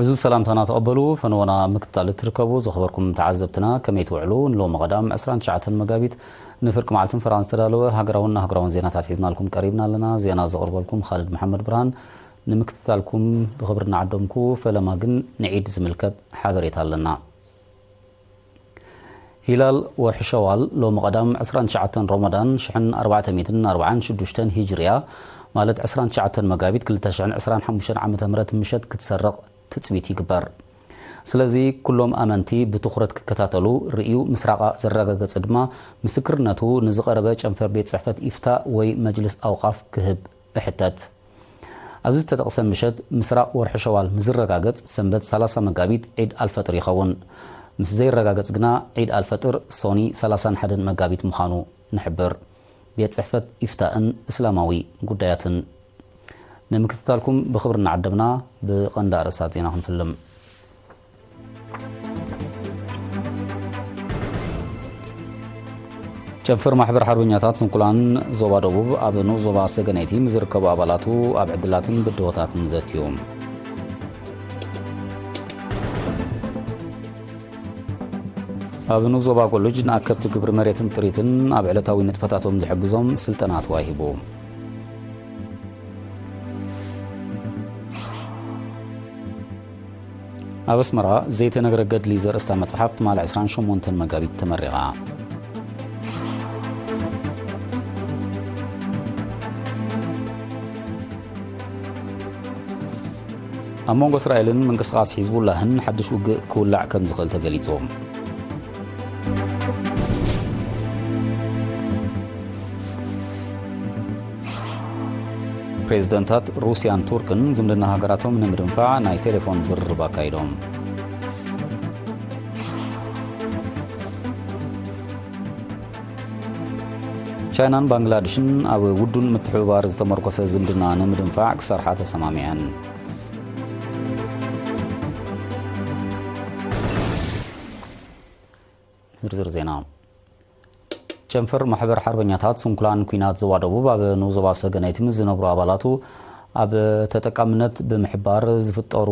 ዕዙዝ ሰላምታና ተቐበሉ። ፈነወና ምክትታል እትርከቡ ዝኸበርኩም ተዓዘብትና፣ ከመይ ትውዕሉ? ንሎሚ ቀዳም ዕስራን ትሽዓተን መጋቢት ንፍርቂ መዓልትን ፈራን ዝተዳለወ ሃገራውን ኣህጉራውን ዜናታት ሒዝናልኩም ቀሪብና ኣለና። ዜና ዘቕርበልኩም ኻልድ መሓመድ ብርሃን። ንምክትታልኩም ብኽብሪ እናዓደምኩ፣ ፈለማ ግን ንዒድ ዝምልከት ሓበሬታ ኣለና። ሂላል ወርሒ ሸዋል ሎሚ ቀዳም ዕስራን ትሽዓተን ሮመዳን ሽሕን ኣርባዕተ ሚእትን ኣርባዓን ሽዱሽተን ሂጅርያ፣ ማለት ዕስራን ትሽዓተን መጋቢት ክልተ ሽሕን ዕስራን ሓሙሽተን ዓመተ ምህረት ምሸት ክትሰርቕ ትጽቢት ይግበር። ስለዚ ኩሎም ኣመንቲ ብትኹረት ክከታተሉ፣ ርእዩ ምስራቓ ዘረጋገጸ ድማ ምስክርነቱ ንዝቐረበ ጨንፈር ቤት ጽሕፈት ኢፍታእ ወይ መጅልስ ኣውቃፍ ክህብ እሕተት። ኣብዚ ዝተጠቕሰ ምሸት ምስራቕ ወርሒ ሸዋል ምስ ዝረጋገጽ፣ ሰንበት ሰላሳ መጋቢት ዒድ ኣልፈጥር ይኸውን። ምስ ዘይረጋገጽ ግና ዒድ ኣልፈጥር ሶኒ ሰላሳን ሓደን መጋቢት ምዃኑ ንሕብር። ቤት ጽሕፈት ኢፍታእን እስላማዊ ጉዳያትን። ንምክትታልኩም ብኽብሪ እናዓደምና፣ ብቐንዲ ኣርእስታት ዜና ክንፍልም። ጨንፈር ማሕበር ሓርበኛታት ስንኩላን ዞባ ደቡብ ኣብ ንኡስ ዞባ ሰገነይቲ ምስ ዝርከቡ ኣባላቱ ኣብ ዕድላትን ብድሆታትን ዘትዩ። ኣብ ንኡስ ዞባ ጎልጅ ንኣከብቲ ግብሪ መሬትን ጥሪትን ኣብ ዕለታዊ ንጥፈታቶም ዝሕግዞም ስልጠና ተዋሂቡ። ኣብ ኣስመራ ዘይተነግረ ገድሊ ዘርእስታ መጽሓፍ ትማሊ ዕስራን ሸሞንተን መጋቢት ተመሪቓ። ኣብ መንጎ እስራኤልን ምንቅስቓስ ሒዝቡላህን ሓድሽ ውግእ ክውላዕ ከም ዝኽእል ተገሊጹ። ፕሬዝደንታት ሩስያን ቱርክን ዝምድና ሃገራቶም ንምድንፋዕ ናይ ቴሌፎን ዝርርብ ኣካይዶም። ቻይናን ባንግላድሽን ኣብ ውዱን ምትሕብባር ዝተመርኮሰ ዝምድና ንምድንፋዕ ክሰርሓ ተሰማሚዐን። ዝርዝር ዜና። ጨንፈር ማሕበር ሓርበኛታት ስንኩላን ኲናት ዞባ ደቡብ ኣብ ንኡስ ዞባ ሰገነይቲ ምስ ዝነብሩ ኣባላቱ ኣብ ተጠቃምነት ብምሕባር ዝፍጠሩ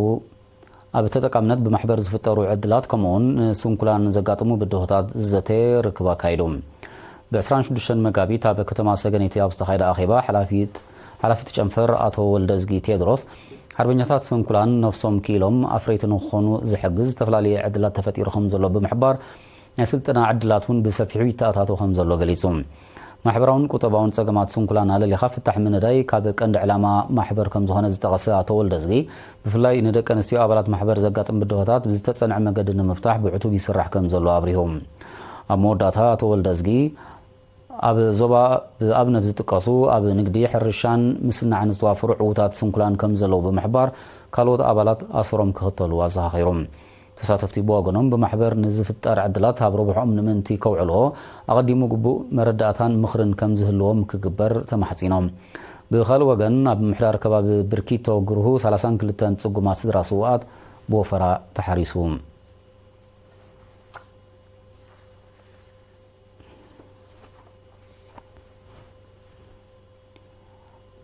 ኣብ ተጠቃምነት ብማሕበር ዝፍጠሩ ዕድላት፣ ከምኡውን ንስንኩላን ዘጋጥሙ ብድሆታት ዝዘተ ርክብ ኣካይዱ። ብ ዕስራን ሽዱሽተን መጋቢት ኣብ ከተማ ሰገነይቲ ኣብ ዝተኻየደ ኣኼባ፣ ሓላፊት፣ ሓላፊት ጨንፈር ኣቶ ወልደዝጊ ቴድሮስ፣ ሓርበኛታት ስንኩላን ነፍሶም ክኢሎም ኣፍረይቲ ንክኾኑ ዝሕግዝ ዝተፈላለየ ዕድላት ተፈጢሩ ከም ዘሎ ብምሕባር፣ ናይ ስልጠና ዕድላት እውን ብሰፊሑ ይተኣታቶ ከም ዘሎ ገሊጹ። ማሕበራውን ቁጠባውን ጸገማት ስንኩላን ኣለሊኻ ፍታሕ ምንዳይ ካብ ቀንዲ ዕላማ ማሕበር ከም ዝኾነ ዝጠቐሰ ኣቶ ወልደዝጊ፣ ብፍላይ ንደቂ ኣንስትዮ ኣባላት ማሕበር ዘጋጥም ብድሆታት ብዝተጸንዐ መገዲ ንምፍታሕ ብዕቱብ ይስራሕ ከም ዘሎ ኣብሪሁ። ኣብ መወዳእታ ኣቶ ወልደዝጊ፣ ኣብ ዞባ ብኣብነት ዝጥቀሱ ኣብ ንግዲ፣ ሕርሻን ምስናዕን ዝተዋፈሩ ዕዉታት ስንኩላን ከም ዘለዉ ብምሕባር፣ ካልኦት ኣባላት ኣሰሮም ክኽተሉ ኣዘኻኺሩ። ተሳተፍቲ ብወገኖም፣ ብማሕበር ንዝፍጠር ዕድላት ኣብ ረብሕኦም ንምእንቲ ከውዕልዎ፣ ኣቐዲሙ ግቡእ መረዳእታን ምኽርን ከም ዝህልዎም ክግበር ተማሕጺኖም። ብኻልእ ወገን፣ ኣብ ምምሕዳር ከባቢ ብርኪቶ ግርሁ ሰላሳን ክልተን ጽጉማት ስድራ ስውኣት ብወፈራ ተሓሪሱ።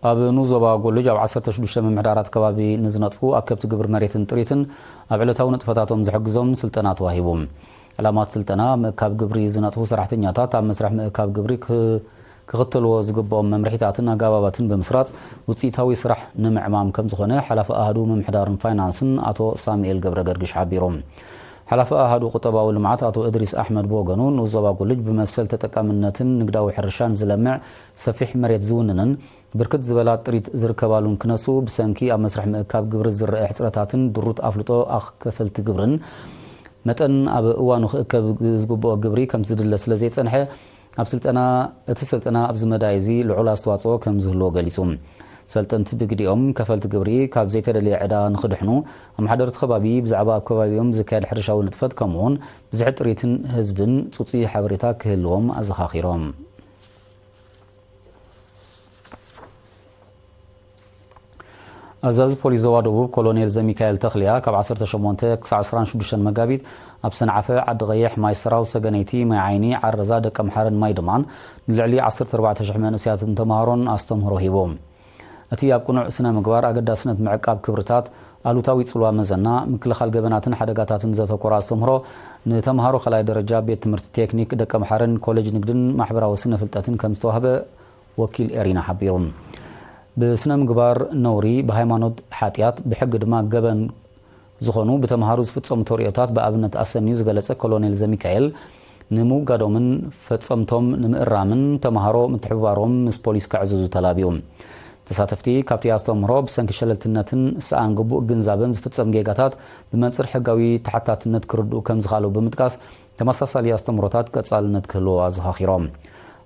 ኣብ ንኡስ ዞባ ጎልጅ ኣብ ዓሰርተ ሽዱሽተ ምምሕዳራት ከባቢ ንዝነጥፉ ኣከብቲ ግብሪ መሬትን ጥሪትን ኣብ ዕለታዊ ንጥፈታቶም ዝሕግዞም ስልጠና ተዋሂቡ። ዕላማ እቲ ስልጠና፣ ምእካብ ግብሪ ዝነጥፉ ሰራሕተኛታት ኣብ መስርሕ ምእካብ ግብሪ ክህ-፣ ክኽተልዎ ዝግብኦም መምርሒታትን ኣገባባትን ብምስራጽ ውጽኢታዊ ስራሕ ንምዕማም ከም ዝኾነ ሓላፊ ኣሃዱ ምምሕዳርን ፋይናንስን ኣቶ ሳሙኤል ገብረ ገርግሽ ሓቢሩ። ሓላፊ ኣሃዱ ቁጠባዊ ልምዓት ኣቶ እድሪስ ኣሕመድ ብወገኑ፣ ንኡስ ዞባ ጎልጅ ብመሰል ተጠቃምነትን ንግዳዊ ሕርሻን ዝለምዕ፣ ሰፊሕ መሬት ዝውንንን ብርክት ዝበላ ጥሪት ዝርከባሉን ክነሱ፣ ብሰንኪ ኣብ መስርሕ ምእካብ ግብሪ ዝረአ ሕጽረታትን ድሩት ኣፍልጦ ኣኸፈልቲ ግብርን መጠን ኣብ እዋኑ ክእከብ ዝግብኦ ግብሪ ከም ዝድለ ስለ ዘይጸንሐ፣ ኣብ ስልጠና፣ እቲ ስልጠና ኣብዚ መዳይ እዚ ልዑል ኣስተዋጽኦ ከም ዝህልዎ ገሊጹ። ሰልጠንቲ ብግዲኦም፣ ከፈልቲ ግብሪ ካብ ዘይተደልየ ዕዳ ንኽድሕኑ፣ ኣመሓደርቲ ከባቢ ብዛዕባ ኣብ ከባቢኦም ዝካየድ ሕርሻዊ ንጥፈት፣ ከምኡውን ብዝሒ ጥሪትን ህዝብን ጽጹይ ሓበሬታ ክህልዎም ኣዘኻኺሮም። ኣዛዚ ፖሊስ ዞባ ደቡብ ኮሎኔል ዘሚካኤል ተኽልያ፣ ካብ ዓሰርተ ሸሞንተ ክሳዕ ዕስራን ሽዱሽተን መጋቢት ኣብ ሰንዓፈ፣ ዓዲ ቐይሕ፣ ማይ ሰራው፣ ሰገነይቲ፣ ማይ ዓይኒ፣ ዓረዛ፣ ደቀምሓረን ማይ ድማን ንልዕሊ ዓሰርተ ኣርባዕተ ሽሕ መንእሰያትን ተምሃሮን ኣስተምህሮ ሂቡ። እቲ ኣብ ቅኑዕ ስነ ምግባር ኣገዳስነት ምዕቃብ ክብርታት ኣሉታዊ ጽልዋ መዘና፣ ምክልኻል ገበናትን ሓደጋታትን ዘተኮረ ኣስተምህሮ፣ ንተምሃሮ ካልኣይ ደረጃ ቤት ትምህርቲ ቴክኒክ ደቀ ምሓርን ኮሌጅ ንግድን ማሕበራዊ ስነ ፍልጠትን ከም ዝተዋህበ ወኪል ኤሪና ሓቢሩ። ብስነ ምግባር ነውሪ፣ ብሃይማኖት ሓጢኣት፣ ብሕጊ ድማ ገበን ዝኾኑ ብተምሃሮ ዝፍጸሙ ተርእዮታት ብኣብነት ኣሰንዩ ዝገለጸ ኮሎኔል ዘሚካኤል፣ ንምውጋዶምን ፈጸምቶም ንምእራምን ተምሃሮ ምትሕብባሮም ምስ ፖሊስ ከዕዝዙ ተላብዩ። ተሳተፍቲ ካብቲ ኣስተምህሮ ብሰንኪ ሸለልትነትን ሰኣን ግቡእ ግንዛበን ዝፍጸም ጌጋታት ብመንጽር ሕጋዊ ተሓታትነት ክርድኡ ከም ዝኽኣሉ ብምጥቃስ፣ ተመሳሳሊ ኣስተምህሮታት ቀጻልነት ክህልዎ ኣዘኻኺሮም።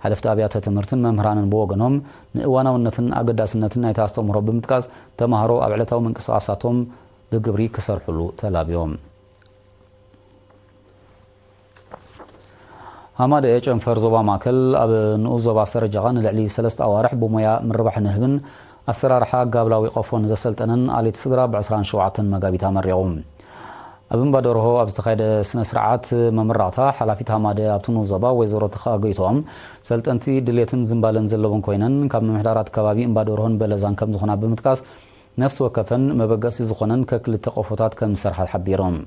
ሓለፍቲ ኣብያተ ትምህርትን መምህራንን ብወገኖም፣ ንእዋናውነትን ኣገዳስነትን ናይቲ ኣስተምህሮ ብምጥቃስ፣ ተምሃሮ ኣብ ዕለታዊ ምንቅስቓሳቶም ብግብሪ ክሰርሕሉ ተላብዮም። ሃማደኤ ጨንፈር ዞባ ማእከል ኣብ ንኡስ ዞባ ሰረጀቓ ንልዕሊ ሰለስተ ኣዋርሕ ብሞያ ምርባሕ ንህብን ኣሰራርሓ ጋብላዊ ቆፎን ዘሰልጠነን ኣሌት ስድራ ብ ዕስራን ሸውዓተን መጋቢት ኣመሪቑ። ኣብ እምባ ደርሆ ኣብ ዝተኻየደ ስነ ስርዓት መመረቕታ፣ ሓላፊት ሃማደኤ ኣብቲ ንኡስ ዞባ ወይዘሮ ተኽኣ ጎይትኦም፣ ሰልጠንቲ ድሌትን ዝንባለን ዘለወን ኮይነን፣ ካብ ምምሕዳራት ከባቢ እምባ ደርሆን በለዛን ከም ዝኾና ብምጥቃስ፣ ነፍሲ ወከፈን መበገሲ ዝኾነን ከክልተ ቆፎታት ከም ዝሰርሓ ሓቢሮም።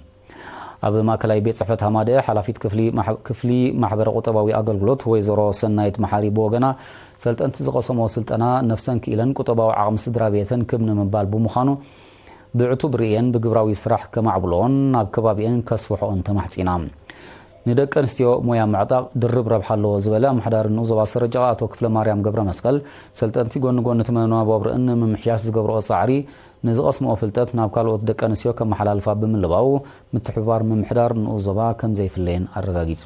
ኣብ ማእከላይ ቤት ጽሕፈት ሃማደኤ ሓላፊት ክፍሊ ማሕ-፣ ክፍሊ ማሕበረ ቁጠባዊ ኣገልግሎት ወይዘሮ ሰናይት መሓሪ ብወገና፣ ሰልጠንቲ ዝቐሰሞ ስልጠና ነፍሰን ክኢለን ቁጠባዊ ዓቕሚ ስድራ ቤተን ክብ ንምባል ብምዃኑ፣ ብዕቱብ ርእየን ብግብራዊ ስራሕ ከማዕብልኦን ናብ ከባቢኤን ከስፍሕኦን ተማሕጺና። ንደቂ ኣንስትዮ ሞያ ምዕጣቕ ድርብ ረብሓ ኣለዎ ዝበለ ኣመሓዳሪ ንኡስ ዞባ ሰረጀቓ ኣቶ ክፍለ ማርያም ገብረ መስቀል፣ ሰልጠንቲ ጎኒ ጎኒ እቲ መነባብርአን ንምምሕያሽ ዝገብርኦ ጻዕሪ፣ ንዝቐስምኦ ፍልጠት ናብ ካልኦት ደቂ ኣንስትዮ ከመሓላልፋ ብምልባው፣ ምትሕብባር ምምሕዳር ንኡስ ዞባ ከም ዘይፍለየን ኣረጋጊጹ።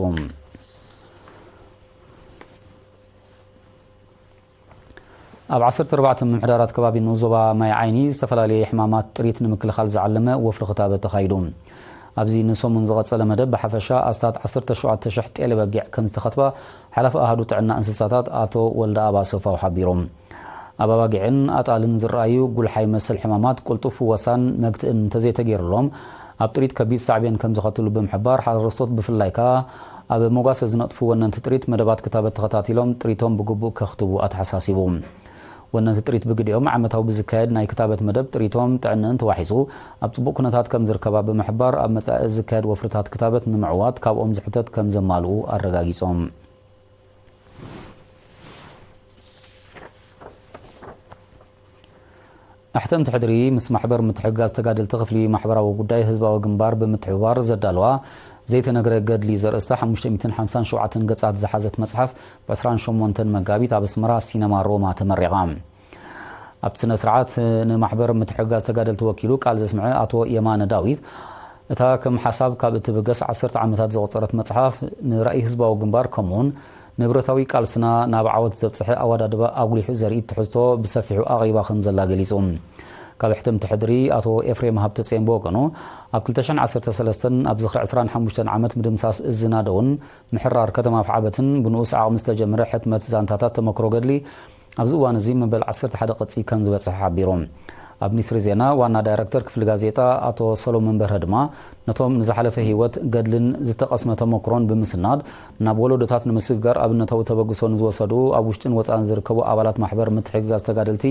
ኣብ ዓሰርተ ኣርባዕተ ምምሕዳራት ከባቢ ንኡስ ዞባ ማይ ዓይኒ ዝተፈላለየ ሕማማት ጥሪት ንምክልኻል ዝዓለመ ወፍሪ ክታበት ተኻይዱ። ኣብዚ ንሰሙን ዝቐጸለ መደብ ብሓፈሻ ኣስታት ዓሰርተ ሸውዓተ ሽሕ ጤለ በጊዕ ከም ዝተኸትባ ሓላፊ ኣሃዱ ጥዕና እንስሳታት ኣቶ ወልደኣብ ኣሰፋው ሓቢሩ። ኣብ ኣባጊዕን ኣጣልን ዝረኣዩ ጉልሓይ መሰል ሕማማት ቅልጡፍ ፍወሳን መግትእን እንተዘይተገይሩሎም፣ ኣብ ጥሪት ከቢድ ሳዕቤን ከም ዘኸትሉ ብምሕባር፣ ሓረስቶት ብፍላይ ከኣ ኣብ መጓሰ ዝነጥፉ ወነንቲ ጥሪት መደባት ክታበት ተኸታቲሎም ጥሪቶም ብግቡእ ከኽትቡ ኣተሓሳሲቡ። ወነንቲ ጥሪት ብግዲኦም ዓመታዊ ብዝካየድ ናይ ክታበት መደብ ጥሪቶም ጥዕንእን ተዋሒሱ ኣብ ጽቡቕ ኩነታት ከም ዝርከባ ብምሕባር፣ ኣብ መጻኢ ዝካየድ ወፍርታት ክታበት ንምዕዋት ካብኦም ዝሕተት ከም ዘማልኡ ኣረጋጊጾም። ኣሕተምቲ ሕድሪ ምስ ማሕበር ምትሕግጋዝ ተጋደልቲ ክፍሊ ማሕበራዊ ጉዳይ ህዝባዊ ግንባር ብምትሕብባር ዘዳለዋ ዘይተነግረ ገድሊ ዘርእስታ ሓሙሽተ ሚእትን ሓምሳን ሸውዓተን ገጻት ዝሓዘት መጽሓፍ ብ ዕስራን ሸሞንተን መጋቢት ኣብ ኣስመራ ሲነማ ሮማ ተመሪቓ። ኣብቲ ስነ ስርዓት ንማሕበር ምትሕግጋዝ ተጋደልቲ ወኪሉ ቃል ዘስምዐ ኣቶ የማነ ዳዊት፣ እታ ከም ሓሳብ ካብ እትብገስ ዓሰርተ ዓመታት ዘቑጸረት መጽሓፍ ንራእይ ህዝባዊ ግንባር ከምኡውን ንብረታዊ ቃልስና ናብ ዓወት ዘብጽሐ ኣወዳድባ ኣጉሊሑ ዘርኢ ትሕዝቶ ብሰፊሑ ኣቕሪባ ከም ዘላ ገሊጹ። ካብ ሕትምቲ ሕድሪ ኣቶ ኤፍሬም ሃብተጽዮን ብወገኑ፣ ኣብ ክልተ ሽሕን ዓሰርተ ሰለስተን ኣብ ዝኽሪ ዕስራን ሓሙሽተን ዓመት ምድምሳስ እዚ ናደውን ምሕራር ከተማ ኣፍዓበትን ብንኡስ ዓቕሚ ዝተጀመረ ሕትመት ዛንታታት ተመክሮ ገድሊ ኣብዚ እዋን እዚ መበል ዓሰርተ ሓደ ቅጺ ከም ዝበጽሐ ሓቢሩ። ኣብ ሚኒስትሪ ዜና ዋና ዳይረክተር ክፍሊ ጋዜጣ ኣቶ ሰሎሞን በርሀ ድማ፣ ነቶም ንዝሓለፈ ህይወት ገድልን ዝተቐስመ ተመክሮን ብምስናድ፣ ናብ ወለዶታት ንምስግጋር ኣብነታዊ ተበግሶ ንዝወሰዱ ኣብ ውሽጥን ወጻእን ዝርከቡ ኣባላት ማሕበር ምትሕግጋዝ ተጋደልቲ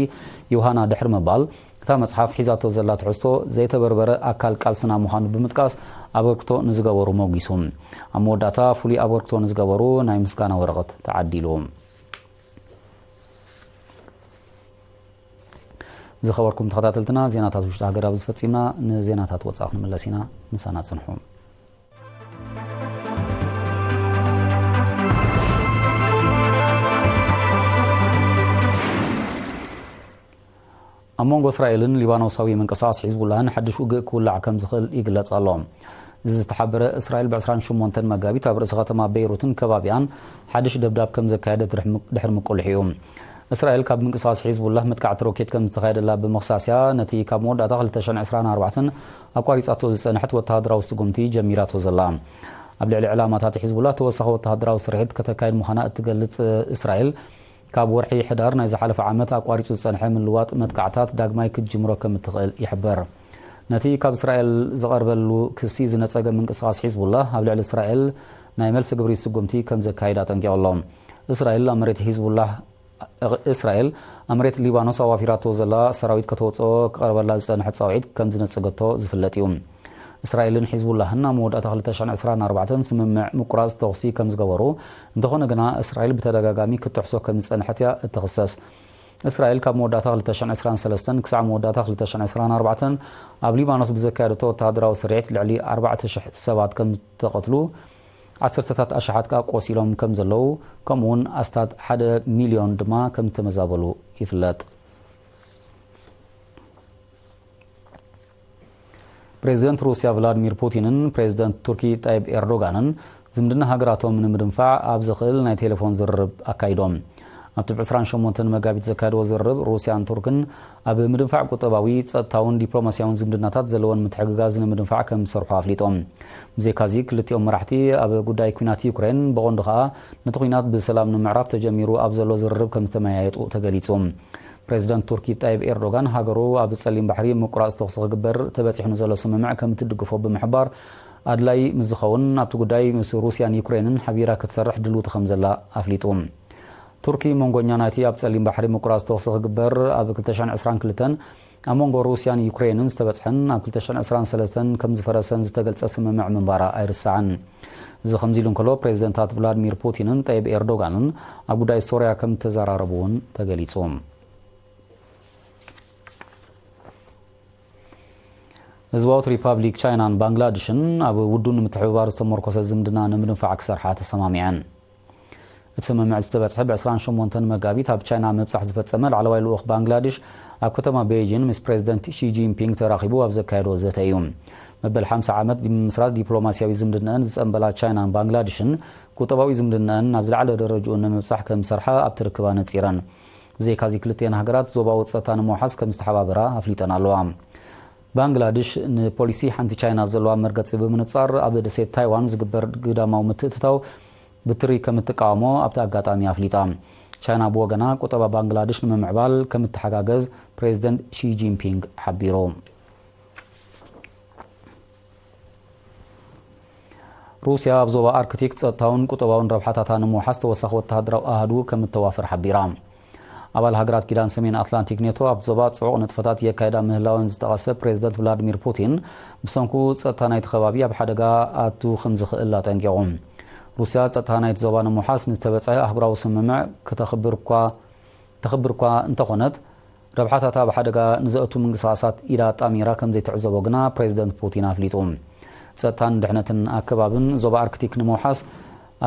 ዮሃና ድሕሪ ምባል፣ እታ መጽሓፍ ሒዛቶ ዘላ ትሕዝቶ ዘይተበርበረ ኣካል ቃልስና ምዃኑ ብምጥቃስ፣ ኣበርክቶ ንዝገበሩ ሞጒሱ። ኣብ መወዳእታ፣ ፍሉይ ኣበርክቶ ንዝገበሩ ናይ ምስጋና ወረቐት ተዓዲሉ። ዝኸበርኩም ተኸታተልትና፣ ዜናታት ውሽጢ ሃገር ኣብዚ ፈጺምና። ንዜናታት ወጻኢ ክንምለስ ኢና። ምሳና ጽንሑ። ኣብ መንጎ እስራኤልን ሊባኖሳዊ ምንቅስቓስ ሒዝቡላህን ሓድሽ ውግእ ክውላዕ ከም ዝኽእል ይግለጽ ኣሎ። እዚ ዝተሓበረ፣ እስራኤል ብ ዕስራን ሸሞንተን መጋቢት ኣብ ርእሲ ከተማ ቤይሩትን ከባቢኣን ሓድሽ ደብዳብ ከም ዘካየደት ድሕሪ ም-፣ ድሕሪ ምቁልሑ እዩ። እስራኤል ካብ ምንቅስቓስ ሒዝቡላህ መጥቃዕቲ ሮኬት ከም ዝተኻየደላ ብምኽሳስያ፣ ነቲ ካብ መወዳእታ ክልተ ሽሕን ዕስራን ኣርባዕተን ኣቋሪጻቶ ዝጸንሐት ወተሃደራዊ ስጉምቲ ጀሚራቶ ዘላ። ኣብ ልዕሊ ዕላማታት ሒዝቡላህ ተወሳኺ ወተሃደራዊ ስርሒት ከተካይድ ምዃና እትገልጽ እስራኤል፣ ካብ ወርሒ ሕዳር ናይ ዝሓለፈ ዓመት ኣቋሪጹ ዝጸንሐ ምልዋጥ መጥቃዕታት ዳግማይ ክትጅምሮ ከም እትኽእል ይሕበር። ነቲ ካብ እስራኤል ዝቐርበሉ ክሲ ዝነጸገ ምንቅስቓስ ሒዝቡላህ፣ ኣብ ልዕሊ እስራኤል ናይ መልሲ ግብሪ ስጉምቲ ከም ዘካይድ ኣጠንቂቑ ኣሎ። እስራኤል ኣብ መሬት ሒዝቡላህ እስራኤል ኣብ መሬት ሊባኖስ ኣዋፊራቶ ዘላ ሰራዊት ከተውፅኦ ክቐርበላ ዝፀንሐ ፃውዒት ከም ዝነፀገቶ ዝፍለጥ እዩ። እስራኤልን ሒዝቡላህን ኣብ መወዳእታ ክልተ ሽሕን ዕስራን ኣርባዕተን ስምምዕ ምቁራፅ ተኹሲ ከም ዝገበሩ፣ እንተኾነ ግና እስራኤል ብተደጋጋሚ ክትጥሕሶ ከም ዝፀንሐት እያ እትኽሰስ። እስራኤል ካብ መወዳእታ ክልተ ሽሕን ዕስራን ሰለስተን ክሳዕ መወዳእታ ክልተ ሽሕን ዕስራን ኣርባዕተን ኣብ ሊባኖስ ብዘካየደቶ ወተሃደራዊ ስርሒት ልዕሊ ኣርባዕተ ሽሕ ሰባት ከም ዝተቐትሉ፣ ዓሰርተታት ኣሽሓት ከኣ ቆሲሎም ከም ዘለዉ፣ ከምኡውን ኣስታት ሓደ ሚልዮን ድማ ከም ዝተመዛበሉ ይፍለጥ። ፕሬዚደንት ሩስያ ቭላድሚር ፑቲንን ፕሬዚደንት ቱርኪ ጣይብ ኤርዶጋንን ዝምድና ሃገራቶም ንምድንፋዕ ኣብ ዘኽእል ናይ ቴሌፎን ዝርርብ ኣካይዶም። ኣብቲ ብ ዕስራን ሸሞንተን መጋቢት ዘካየድዎ ዝርርብ፣ ሩስያን ቱርክን ኣብ ምድንፋዕ ቁጠባዊ፣ ጸጥታውን ዲፕሎማስያውን ዝምድናታት ዘለወን ምትሕግጋዝ ንምድንፋዕ ከም ዝሰርሑ ኣፍሊጦም። ብዘይካዚ፣ ክልቲኦም መራሕቲ ኣብ ጉዳይ ኲናት ዩክሬን፣ ብቐንዱ ኸኣ ነቲ ኲናት ብሰላም ንምዕራፍ ተጀሚሩ ኣብ ዘሎ ዝርርብ ከም ዝተመያየጡ ተገሊጹ። ፕሬዚደንት ቱርኪ ጣይብ ኤርዶጋን፣ ሃገሩ ኣብ ጸሊም ባሕሪ ምቁራጽ ተኹሲ ክግበር ተበጺሑ ንዘሎ ስምምዕ ከም እትድግፎ ብምሕባር፣ ኣድላይ ምስ ዝኸውን ኣብቲ ጉዳይ ምስ ሩስያን ዩክሬንን ሓቢራ ክትሰርሕ ድልውቲ ከም ዘላ ኣፍሊጡ። ቱርኪ መንጎኛ ናይቲ ኣብ ጸሊም ባሕሪ ምቁራጽ ተኹሲ ክግበር ኣብ ክልተ ሽሕን ዕስራን ክልተን ኣብ መንጎ ሩስያን ዩክሬንን ዝተበጽሐን ኣብ ክልተ ሽሕን ዕስራን ሰለስተን ከም ዝፈረሰን ዝተገልጸ ስምምዕ ምንባራ ኣይርሳዕን። እዚ ከምዚ ኢሉ እንከሎ፣ ፕሬዚደንታት ቭላድሚር ፑቲንን ጠይብ ኤርዶጋንን ኣብ ጉዳይ ሶርያ ከም እተዘራረቡ እውን ተገሊጹ። ህዝባዊት ሪፓብሊክ ቻይናን ባንግላድሽን ኣብ ውዱን ምትሕብባር ዝተመርኮሰ ዝምድና ንምድንፋዕ ክሰርሓ ተሰማሚዐን። እቲ ስምምዕ ዝተበጽሐ ብ ዕስራን ሸሞንተን መጋቢት ኣብ ቻይና ምብጻሕ ዝፈጸመ ላዕለዋይ ልኡኽ ባንግላድሽ ኣብ ከተማ ቤይጂን ምስ ፕሬዚደንት ሺ ጂንፒንግ ተራኺቡ ኣብ ዘካየዶ ዘተ እዩ። መበል ሓምሳ ዓመት ብምምስራት ዲፕሎማስያዊ ዝምድናኣን ዝጸንበላ ቻይናን ባንግላድሽን ቁጠባዊ ዝምድናኣን ናብ ዝለዓለ ደረጃኡ ንምብጻሕ ከም ዝሰርሓ ኣብቲ ርክባ ነጺረን። ብዘይካዚ ክልቲኤን ሃገራት ዞባዊ ጸጥታ ንምውሓስ ከም ዝተሓባበራ ኣፍሊጠን ኣለዋ። ባንግላድሽ ንፖሊሲ ሓንቲ ቻይና ዘለዋ መርገጺ ብምንጻር ኣብ ደሴት ታይዋን ዝግበር ግዳማዊ ምትእትታው ብትሪ ከም እትቃወሞ ኣብቲ ኣጋጣሚ ኣፍሊጣ። ቻይና ብወገና ቁጠባ ባንግላድሽ ንምምዕባል ከም እትሓጋገዝ ፕሬዚደንት ሺ ጂንፒንግ ሓቢሩ። ሩስያ ኣብ ዞባ ኣርክቲክ ጸጥታውን ቁጠባውን ረብሓታታ ንምውሓስ ተወሳኺ ወተሃደራዊ ኣሃዱ ከም እተዋፍር ሓቢራ። ኣባል ሃገራት ኪዳን ሰሜን ኣትላንቲክ ኔቶ ኣብቲ ዞባ ጽዑቕ ንጥፈታት የካይዳ ምህላወን ዝጠቐሰ ፕሬዚደንት ቭላድሚር ፑቲን፣ ብሰንኩ ጸጥታ ናይቲ ከባቢ ኣብ ሓደጋ ኣቱ ከም ዝኽእል ኣጠንቂቑ። ሩስያ ጸጥታ ናይቲ ዞባ ንምውሓስ ንዝተበጽሐ ኣህጉራዊ ስምምዕ ከተኽብር እኳ ተኽብር እኳ እንተኾነት፣ ረብሓታታ ኣብ ሓደጋ ንዘእቱ ምንቅስቓሳት ኢዳ ኣጣሚራ ከም ዘይትዕዘቦ ግና ፕሬዚደንት ፑቲን ኣፍሊጡ። ጸጥታን ድሕነትን ኣከባብን ዞባ ኣርክቲክ ንምውሓስ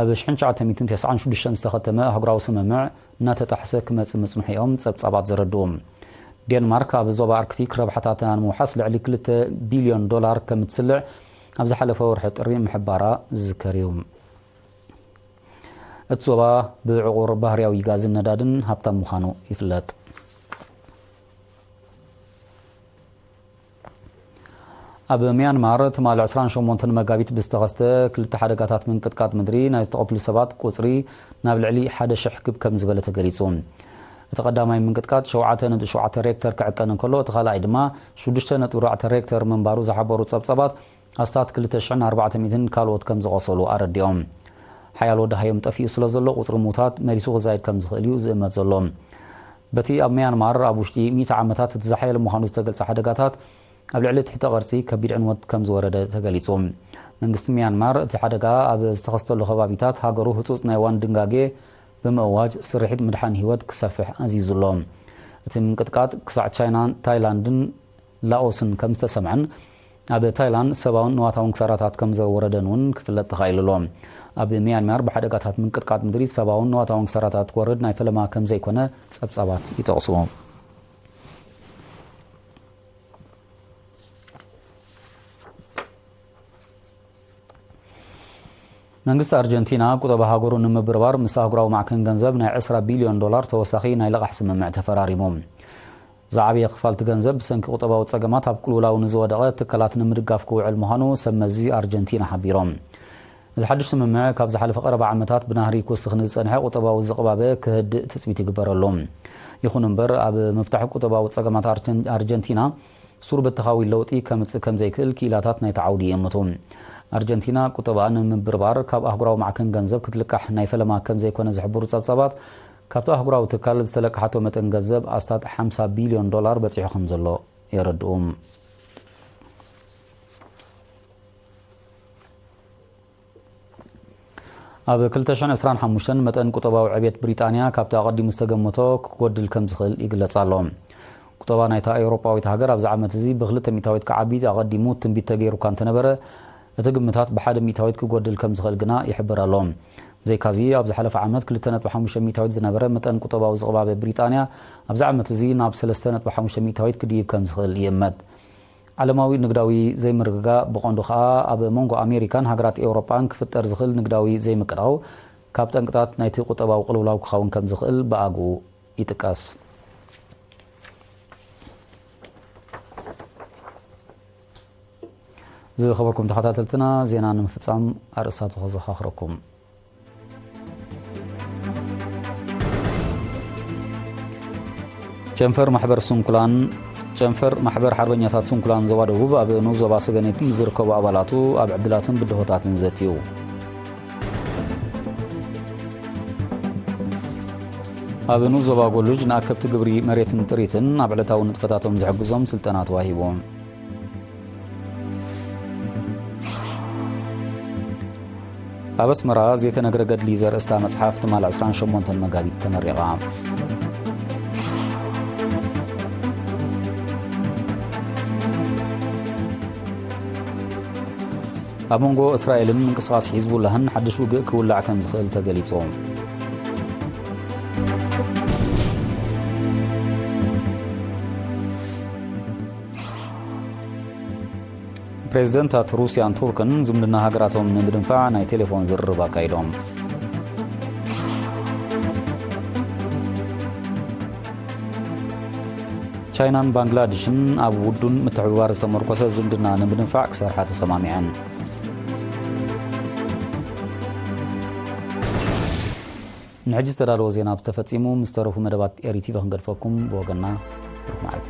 ኣብ ሽሕን ትሽዓተ ሚእትን ተስዓን ሽዱሽተን ዝተኸተመ ኣህጉራዊ ስምምዕ እናተጣሕሰ ክመጽእ ምጽንሑ እዮም ጸብጻባት ዘረድኡ። ዴንማርክ ኣብ ዞባ ኣርክቲክ ረብሓታታ ንምውሓስ ልዕሊ ክልተ ቢልዮን ዶላር ከም እትስልዕ ኣብ ዝሓለፈ ወርሒ ጥሪ ምሕባራ ዝዝከር እዩ። እቲ ዞባ ብዕቑር ባህርያዊ ጋዝን ነዳድን ሃብታም ምዃኑ ይፍለጥ። ኣብ ሚያንማር ትማሊ ዕስራን ሸሞንተን መጋቢት ብዝተኸስተ ክልተ ሓደጋታት ምንቅጥቃጥ ምድሪ ናይ ዝተቐትሉ ሰባት ቁጽሪ ናብ ልዕሊ ሓደ ሽሕ ክብ ከም ዝበለ ተገሊጹ። እቲ ቀዳማይ ምንቅጥቃጥ ሸውዓተ ነጥቢ ሸውዓተ ሬክተር ክዕቀን እንከሎ፣ እቲ ካልኣይ ድማ ሽዱሽተ ነጥቢ ኣርባዕተ ሬክተር ምንባሩ ዝሓበሩ ጸብጻባት፣ ኣስታት ክልተ ሽሕን ኣርባዕተ ሚእትን ካልኦት ከም ዝቖሰሉ ኣረዲኦም። ሓያሎ ደሃዮም ጠፊኡ ስለ ዘሎ፣ ቁጽሪ ምዉታት መሊሱ ክዛይድ ከም ዝኽእል እዩ ዝእመት ዘሎ። በቲ ኣብ ሚያንማር ኣብ ውሽጢ ሚእቲ ዓመታት እቲ ዝሓየለ ምዃኑ ዝተገልጸ ሓደጋታት፣ ኣብ ልዕሊ ትሕተ ቅርጺ ከቢድ ዕንወት ከም ዝወረደ ተገሊጹ። መንግስቲ ሚያንማር፣ እቲ ሓደጋ ኣብ ዝተኸስተሉ ከባቢታት ሃገሩ ህጹጽ ናይ ዋን ድንጋጌ ብምእዋጅ፣ ስርሒት ምድሓን ህይወት ክሰፍሕ ኣዚዙ ኣሎ። እቲ ምንቅጥቃጥ ክሳዕ ቻይናን ታይላንድን ላኦስን ከም ዝተሰምዐን፣ ኣብ ታይላንድ ሰብኣውን ንዋታውን ክሳራታት ከም ዘወረደን እውን ክፍለጥ ተኻኢሉ ኣሎ። ኣብ ሚያንማር ብሓደጋታት ምንቅጥቃጥ ምድሪ ሰብኣውን ንዋታውን ክሳራታት ክወርድ ናይ ፈለማ ከም ዘይኮነ ጸብጻባት ይጠቕሱ። መንግስቲ ኣርጀንቲና ቁጠባ ሃገሩ ንምብርባር ምስ ኣህጉራዊ ማዕከን ገንዘብ ናይ ዕስራ ቢልዮን ዶላር ተወሳኺ ናይ ልቓሕ ስምምዕ ተፈራሪሙ። ዝዓበየ ክፋል እቲ ገንዘብ ብሰንኪ ቁጠባዊ ጸገማት ኣብ ቅልውላው ንዝወደቐ ትካላት ንምድጋፍ ክውዕል ምዃኑ ሰብ መዚ ኣርጀንቲና ሓቢሮም። እዚ ሓድሽ ስምምዕ ካብ ዝሓለፈ ቀረባ ዓመታት ብናህሪ ክውስኽ ንዝጸንሐ ቁጠባዊ ዝቕባበ ክህድእ ትጽቢት ይግበረሉ። ይኹን እምበር፣ ኣብ ምፍታሕ ቁጠባዊ ጸገማት ኣርጀን-፣ ኣርጀንቲና ሱር በተኻዊ ለውጢ ከምጽእ ከም ዘይክእል ክኢላታት ናይቲ ዓውዲ ይእምቱ። ኣርጀንቲና ቁጠባኣ ንምብርባር ካብ ኣህጉራዊ ማዕከን ገንዘብ ክትልቃሕ ናይ ፈለማ ከም ዘይኮነ ዝሕብሩ ጸብጻባት፣ ካብቲ ኣህጉራዊ ትካል ዝተለቅሓቶ መጠን ገንዘብ ኣስታት ሓምሳ ቢልዮን ዶላር በጺሑ ከም ዘሎ የረድኡ። ኣብ ክልተ ሽሕን ዕስራን ሓሙሽተን መጠን ቁጠባዊ ዕብየት ብሪጣንያ ካብቲ ኣቐዲሙ ዝተገመቶ ክጎድል ከም ዝኽእል ይግለጽ ኣሎ። ቁጠባ ናይታ ኤውሮጳዊት ሃገር ኣብዚ ዓመት እዚ ብክልተ ሚእታዊት ክዓቢ ኣቐዲሙ ትንቢት ተገይሩ እኳ እንተነበረ፣ እቲ ግምታት ብሓደ ሚእታዊት ክጎድል ከም ዝኽእል ግና ይሕበር ኣሎ። ብዘይካዚ፣ ኣብ ዝሓለፈ ዓመት ክልተ ነጥቢ ሓሙሽተ ሚእታዊት ዝነበረ መጠን ቁጠባዊ ዝቕባበ ብሪጣንያ፣ ኣብዚ ዓመት እዚ ናብ ሰለስተ ነጥቢ ሓሙሽተ ሚእታዊት ክድይብ ከም ዝኽእል ይእመት። ዓለማዊ ንግዳዊ ዘይምርግጋእ፣ ብቐንዱ ከኣ ኣብ መንጎ ኣሜሪካን ሃገራት ኤውሮጳን ክፍጠር ዝኽእል ንግዳዊ ዘይምቅዳው፣ ካብ ጠንቅታት ናይቲ ቁጠባዊ ቅልውላው ክኸውን ከም ዝኽእል ብኣግኡ ይጥቀስ። ዝኸበርኩም ተኸታተልትና፣ ዜና ንምፍጻም ኣርእስታቱ ከዘኻኽረኩም። ጨንፈር ማሕበር ስንኩላን፣ ጨንፈር ማሕበር ሓርበኛታት ስንኩላን ዞባ ደቡብ ኣብ ንኡስ ዞባ ሰገነይትን ዝርከቡ ኣባላቱ ኣብ ዕድላትን ብድሆታትን ዘትዩ። ኣብ ንኡስ ዞባ ጎሉጅ ንኣከብቲ ግብሪ መሬትን ጥሪትን ኣብ ዕለታዊ ንጥፈታቶም ዝሕግዞም ስልጠና ተዋሂቡ። ኣብ ኣስመራ ዘይተነግረ ገድሊ ዘርእስታ መጽሓፍ ትማል ዕስራን ሸሞንተን መጋቢት ተመሪቓ። ኣብ መንጎ እስራኤልን ምንቅስቓስ ሒዝቡላህን ሓድሽ ውግእ ክውላዕ ከም ዝኽእል ተገሊጹ። ፕሬዝደንታት ሩስያን ቱርክን ዝምድና ሃገራቶም ንምድንፋዕ ናይ ቴሌፎን ዝርርብ ኣካይዶም። ቻይናን ባንግላድሽን ኣብ ውዱን ምትሕብባር ዝተመርኮሰ ዝምድና ንምድንፋዕ ክሰርሓ ተሰማሚዐን። ንሕጂ ዝተዳለወ ዜና ተፈጺሙ። ምስ ተረፉ መደባት ኤሪ ቲቪ ክንገድፈኩም። ብወገንና ብሩኽ መዓልቲ።